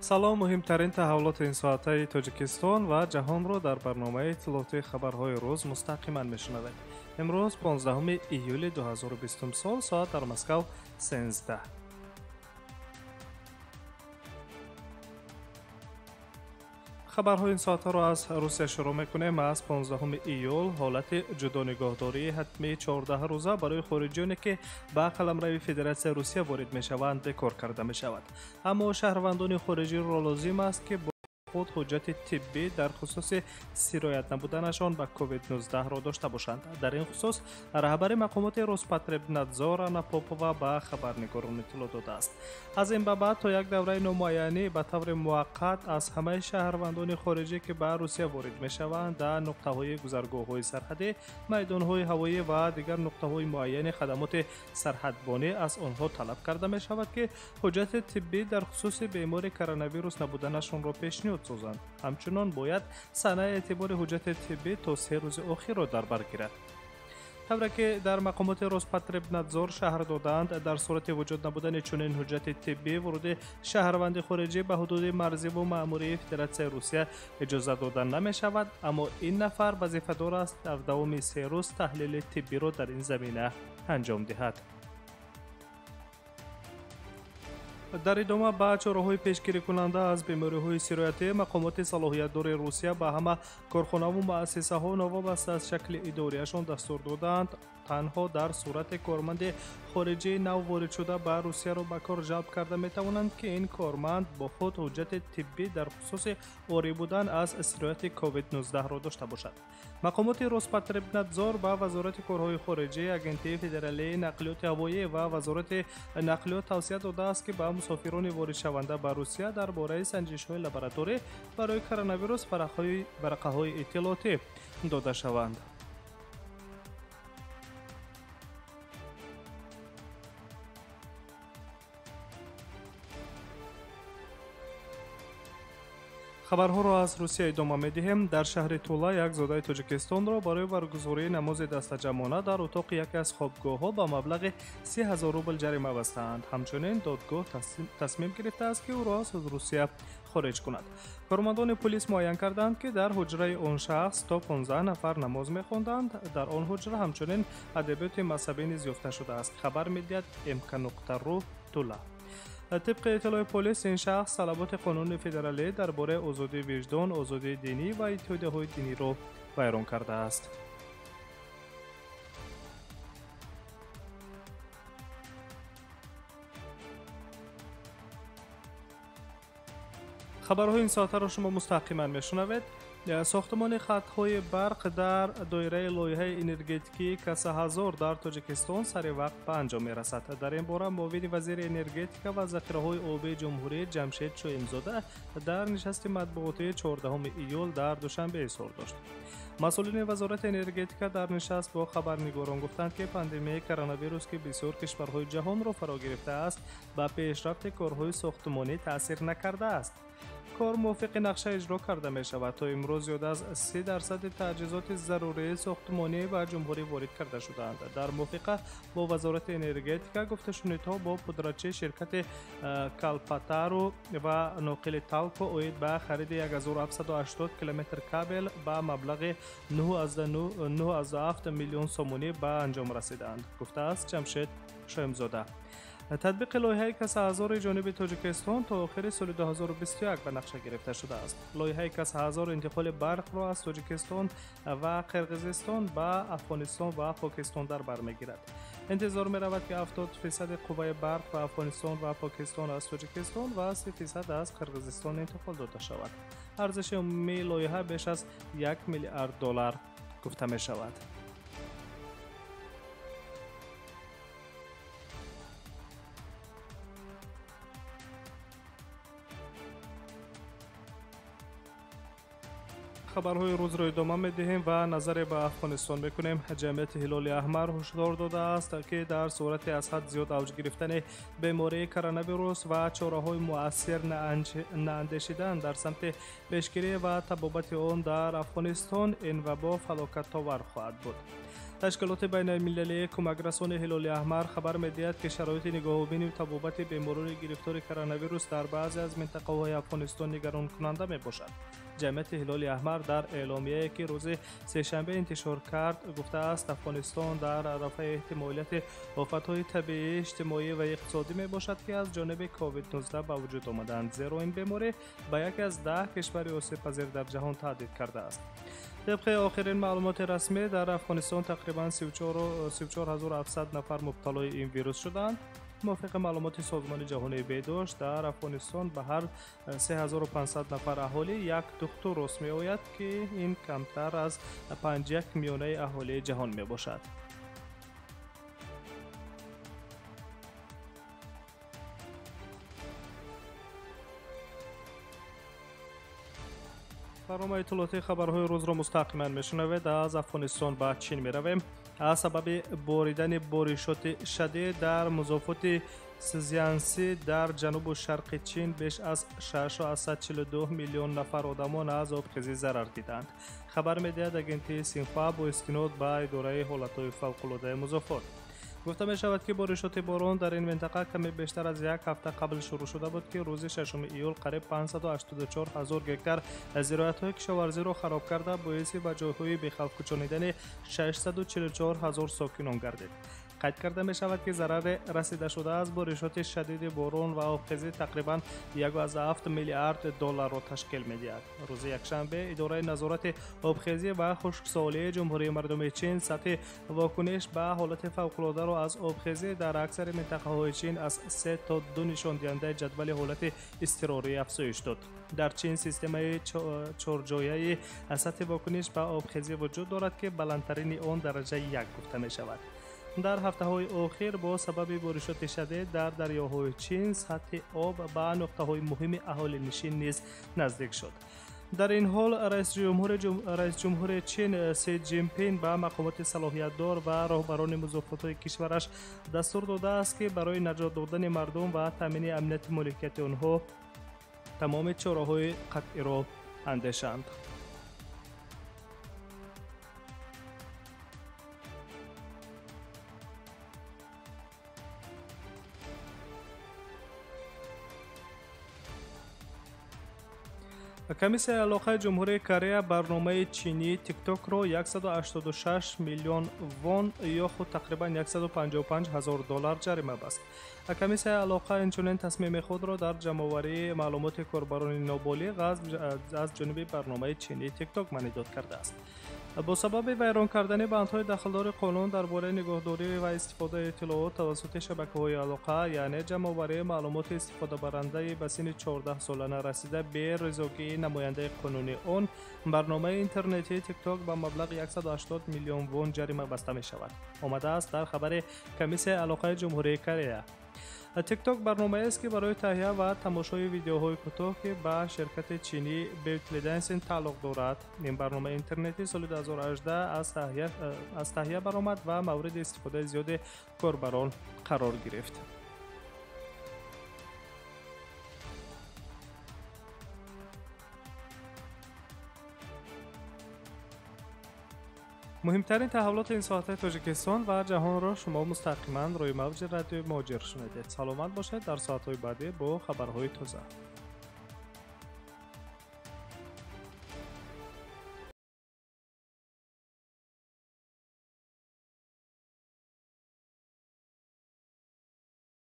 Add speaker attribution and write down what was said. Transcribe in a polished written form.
Speaker 1: Салом, муҳимтарин таҳаввулоти ин соатаи Тоҷикистон ва ҷаҳонро дар барномаи иттилоотии хабарҳои рӯз мустақиман мешунавед. Имрӯз 15 июли 2020 сол, соат дар Москав 13. Хабарҳои ин соатҳоро аз Русия шурӯъ мекунем. Аз 15 июл ҳолати ҷудонигоҳдории ҳатмии 14 рӯза барои хориҷиёне, ки ба қаламрави Федератсияи Русия ворид мешаванд, бекор карда мешавад. Аммо шаҳрвандони хориҷиро лозим аст, ки бо худ ҳуҷҷати тиббӣ дар хусуси сироят набуданашон ба COVID-19-ро дошта бошанд. Дар ин хусус раҳбари мақомоти Роспотребнадзор Анна Попова ба хабарнигорон иттилоъ додааст. Аз ин ба баъд то як давраи номуайянӣ ба таври муваққат аз ҳамаи шаҳрвандони хориҷӣ, ки ба Русия ворид мешаванд, дар нуқтаҳои гузаргоҳҳои сарҳадӣ, майдонҳои ҳавоӣ ва дигар нуқтаҳои муайяни хадамоти сарҳадбонӣ аз онҳо талаб карда мешавад, ки ҳуҷҷати тиббӣ дар хусуси бемори коронавирус набуданашонро пешниҳод созанд. Ҳамчунон бояд санаи эътибори ҳуҷҷати тиббӣ то 3 рӯзи охирро дар бар гирад. Тавре ки дар мақомоти Роспотребнадзор шаҳр додаанд, дар сурати вуҷуд набудани чунин ҳуҷҷати тиббӣ воруди шаҳрванди хориҷӣ ба ҳудуди марзиву маъмурии Федератсияи Русия иҷоза дода намешавад, аммо ин нафар вазифадор аст дар давоми 3 рӯз таҳлили тиббиро дар ин замина анҷом диҳад. Дар идома ба чораҳои пешгирикунанда аз бемориҳои сироятӣ мақомоти салоҳиятдори Русия ба ҳама корхонаву муассисаҳо новобаста аз шакли идорияшон дастур додаанд, танҳо дар сурате корманди хориҷии нав воридшуда ба Русияро ба кор ҷалб карда метавонанд, ки ин корманд бо худ ҳуҷҷати тиббӣ дар хусуси орӣ будан аз сирояти COVID-19-ро дошта бошад. Мақомоти Роспотребнадзор ба Вазорати корҳои хориҷӣ, Агентии федералии нақлиёти ҳавоӣ ва Вазорати нақлиёт тавсия додааст, ки ба мусофирони воридшаванда ба Русия дар бораи санҷишҳои лабораторӣ барои коронавирус варақаҳои иттилоотӣ дода шаванд. Хабарҳоро аз Русия идома медиҳем. Дар шаҳри Тула як зодаи Тоҷикистонро барои баргузории намози дастаҷамъона дар утоқи яке аз хобгоҳҳо ба маблағи 30 000 рубл ҷарима бастаанд. Ҳамчунин додгоҳ тасмим гирифтааст, ки ӯро аз Русия хориҷ кунад. Кормандони пулис муайян карданд, ки дар ҳуҷраи он шахс то 15 нафар намоз мехонданд. Дар он ҳуҷра ҳамчунин адабиёти мазҳабӣ низ ёфта шудааст. Хабар медиҳад МК.ру Тула. Тибқи иттилои полис, ин шахс талаботи қонуни федералӣ дар бораи озодии виҷдон, озодии динӣ ва иттиҳодияҳои диниро вайрон кардааст. Хабарҳои ин соатаро шумо мустақиман мешунавед. Сохтмони хатҳои барқ дар доираи лоиҳаи энергетикии Каса-1000 дар Тоҷикистон сари вақт ба анҷом мерасад. Дар ин бора муовини вазири энергетика ва захираҳои обии ҷумҳурӣ Ҷамшед Шоимзода дар нишасти матбуотии 14 июл дар Душанбе изҳор дошт. Масъулини Вазорати энергетика дар нишаст бо хабарнигорон гуфтанд, ки пандемияи коронавирус, ки бисёр кишварҳои ҷаҳонро фаро гирифтааст, ба пешрафти корҳои сохтмонӣ таъсир накардааст. Кор мувофиқи нақша иҷро карда мешавад. То имрӯз зиёда аз 30% таҷҳизоти зарурии сохтмонӣ ба ҷумҳурӣ ворид карда шудаанд. Дар мувофиқа бо Вазорати энергетика гуфташунидҳо бо пудрачии ширкати Калпатару ва ноқили Талко оид ба хариди 1780 километр кабел ба маблағи 9,7 миллион сомонӣ ба анҷом расидаанд, гуфтааст Ҷамшед Шоимзода. Татбиқи лоиҳаи Каса-1000 ҷониби Тоҷикистон то охири соли 2021 ба нақша гирифта шудааст. Лоиҳаи Каса-1000 интиқоли барқро аз Тоҷикистон ва Қирғизистон ба Афғонистон ва Покистон дар бар мегирад. Интизор меравад, ки 70% қувваи барқ ба Афғонистон ва Покистон аз Тоҷикистон ва 30% аз Қирғизистон интиқол дода шавад. Арзиши умумии лоиҳа беш аз 1 миллиард доллар гуфта мешавад. Хабарҳои рӯзро идома медиҳем ва назаре ба Афғонистон мекунем. Ҷамъияти Ҳилоли Аҳмар ҳушдор додааст, ки дар сурати аз ҳад зиёд авҷ гирифтани бемории коронавирус ва чораҳои муассир наандешидан дар самти пешгирӣ ва табобати он дар Афғонистон ин вабо фалокатовар хоҳад буд. Ташкилоти байналмилалии кӯмакрасони Ҳилоли Аҳмар хабар медиҳад, ки шароити нигоҳубини табобати беморони гирифтори коронавирус дар баъзе аз минтақаҳои Афғонистон нигаронкунанда мебошад. Ҷамъияти Ҳилоли Аҳмар дар эъломияе, ки рӯзи сешанбе интишор кард, гуфтааст, Афғонистон дар арафаи эҳтимолияти офатҳои табиӣ, иҷтимоӣ ва иқтисодӣ мебошад, ки аз ҷониби COVID-19 ба вуҷуд омаданд, зеро ин беморӣ ба яке аз 10 кишвари осебпазир дар ҷаҳон таҳдид кардааст. Тибқи охирин маълумоти расмӣ, дар Афғонистон тақрибан 34700 нафар мубталои ин вирус шуданд. Мувофиқи маълумоти Созмони ҷаҳонии беҳдошт, дар Афғонистон ба ҳар 3500 нафар аҳолӣ як духтур рост меояд, ки ин камтар аз 5,1 миёнаи аҳолии ҷаҳон мебошад. Барномаи иттилоотии хабарҳои рӯзро мустақиман мешунавед. Аз Афғонистон ба Чин меравем. Аз сабаби боридани боришоти шадид дар музофоти Сзянси дар ҷанубу шарқи Чин беш аз 6,42 миллион нафар одамон аз обхезӣ зарар диданд. Хабар медиҳад агентии Синхуа бо истинод ба идораи ҳолатҳои фавқулодаи музофот. Гуфта мешавад, ки боришоти борон дар ин минтақа каме бештар аз як ҳафта қабл шурӯъ шуда буд, ки рӯзи 6 июл қариб 584 ҳазор гектар зироатҳои кишоварзиро хароб карда, боиси ба ҷойҳои бехавф кӯчонидани 644 ҳазор сокинон гардид. Қайд карда мешавад, ки зарари расидашуда аз боришоти шадиди борон ва обхезӣ тақрибан 1,7 миллиард долларро ташкил медиҳад. Рӯзи якшанбе идораи назорати обхезӣ ва хушксолии Ҷумҳурии Мардумии Чин сатҳи вокуниш ба ҳолати фавқулодаро аз обхезӣ дар аксари минтақаҳои Чин аз 3 то 2 нишондиҳандаи ҷадвали ҳолати изтирорӣ афзоиш дод. Дар Чин системаи чорҷояи сатҳи вокуниш ба обхезӣ вуҷуд дорад, ки баландтарини он дараҷаи 1 гуфта мешавад. Дар ҳафтаҳои охир бо сабаби боришоти шадид дар дарёҳои Чин сатҳи об ба нуқтаҳои муҳими аҳолинишин низ наздик шуд. Дар ин ҳол раисҷумҳури Чин Си Ҷинпин ба мақомоти салоҳиятдор ва роҳбарони музофотҳои кишвараш дастур додааст, ки барои наҷот додани мардум ва таъмини амнияти моликияти онҳо тамоми чораҳои қатъиро андешанд. Комиссияи алоқаи Ҷумҳурии Корея барномаи чинии Тиктокро 186 миллион вон ё худ тақрибан 155 ҳазор доллар ҷарима баст. Комиссияи алоқа инчунин тасмими худро дар ҷамъоварии маълумоти корбарони ноболиғ аз ҷониби барномаи чинии Тикток маънидод кардааст. Бо сабаби вайрон кардани бандҳои дахлдори қонун дар бораи нигоҳдорӣ ва истифодаи иттилоот тавассути шабакаҳои алоқа, яъне ҷамъоварии маълумоти истифодабарандаи ба синни 14 сола нарасида бе ризогии намояндаи қонунии он, барномаи интернетии Тикток ба маблағи 180 миллион вон ҷарима баста мешавад. Омадааст дар хабари Комиссияи алоқаи Ҷумҳурии Корея. Тикток барномаест, ки барои таҳия ва тамошои видеоҳои кӯтоҳ, ки ба ширкати чинӣ ByteDance тааллуқ дорад. Ин барномаи интернетӣ соли 2018 аз таҳия баромад ва мавриди истифодаи зиёди корбарон қарор гирифт. Муҳимтарин таҳаввулоти ин соатаи Тоҷикистон ва ҷаҳонро шумо мустақиман рӯи мавҷи радиои Муҳоҷир шунидед. Саломат бошед, дар соатҳои баъдӣ бо хабарҳои тоза.